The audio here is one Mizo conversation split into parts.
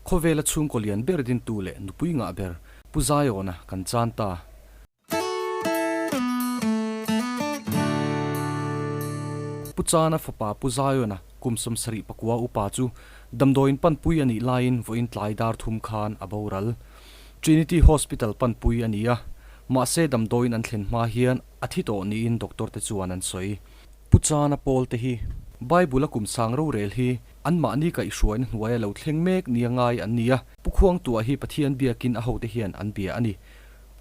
Khawvela chhungkaw lian ber dintu leh nupui ngah ber Pu Zaiawna kan chan ta. Pu Chana fapa Pu Zaiawna kum 74 upa chu damdawiin panpui a nih laiin vawiin tlai dar thum khan a boral. Trinity Hospital panpui a ni a, mahse damdawiin an thlen hma hian a thi tawh niin doctor te chuan an sawi. Pu Chana pawl te hi Bible a kum sang rorel hi anmahni kaihhruaina hnuaia lo thleng mek nia ngai an ni a, Pu Khuangtuah hi Pathian biakin a hote hian an bia a ni.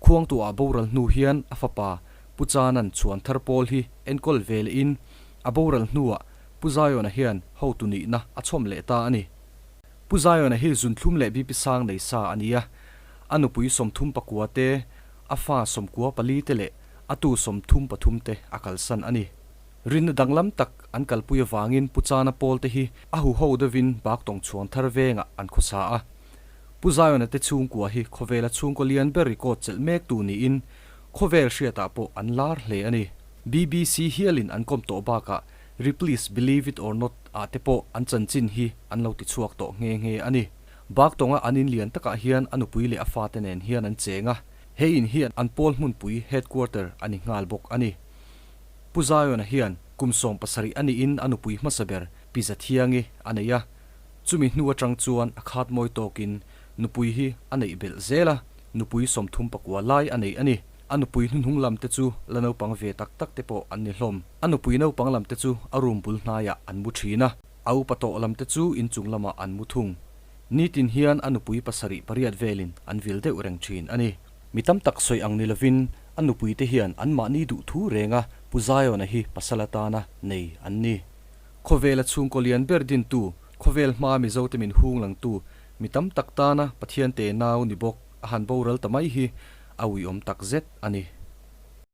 Khuangtuah boral hnu hian a fapa Pu Chanan chhuan thar pawl hi enkawl ve lehin a boral hnuah Pu Zion-a hian hotu nihna a chhawm leh ta a ni. Pu Zion-a hi zunthlum leh BP sang nei sa a ni a, a nupui 39 te, a fa 94 te leh a tu 33 te a kalsan a ni. Rinna danglam tak an kalpui avangin Pu Chana pawl te hi a huho deuhin Baktawng chhuan thar vengah an khawsa a. Pu Zion-a te chhungkua hi khawvela chhungkaw lian ber record chelh mek tu niin khawvel hriatah pawh an lar hle a ni. BBC hialin an kawm tawh bakah Ripley's Believe It or Not ah te pawh an chanchin hi an lo tichhuak tawh nghe nghe a ni. Baktawnga an in lian takah hian a nupui leh a fate nen hian an cheng a, he in hi an pawl hmunpui headquarter a ni nghal bawk a ni. Pu Zion-a hian kum 70 a niin a nupui hmasa ber Pi Zathiangi a nei a, Chumi hnu atang chuan a khat mawi tawkin nupui hi a neih belh zel a, nupui 39 lai a nei a ni. A nupui hnuhnung lam te chu la naupang ve tak tak te pawh an ni hlawm. A nupui naupang lam te chu a room bul hnaiah an mu thin a, a upa tawh lam te chu inchung lamah an mu thung. Nitin hian a nupui pasarih pariat velin an vil deuh reng thin a ni. Mi tam tak sawi ang ni lovin a nupui te hian anmahni duh thu renga Pu Zion-a hi pasal atana nei an ni. Khawvela chhungkaw lian ber dintu, khawvel hmaa Mizote min hung langtu, mi tam tak tana Pathian te nau ni bawk a han boral ta mai hi a uiawm tak zet a ni.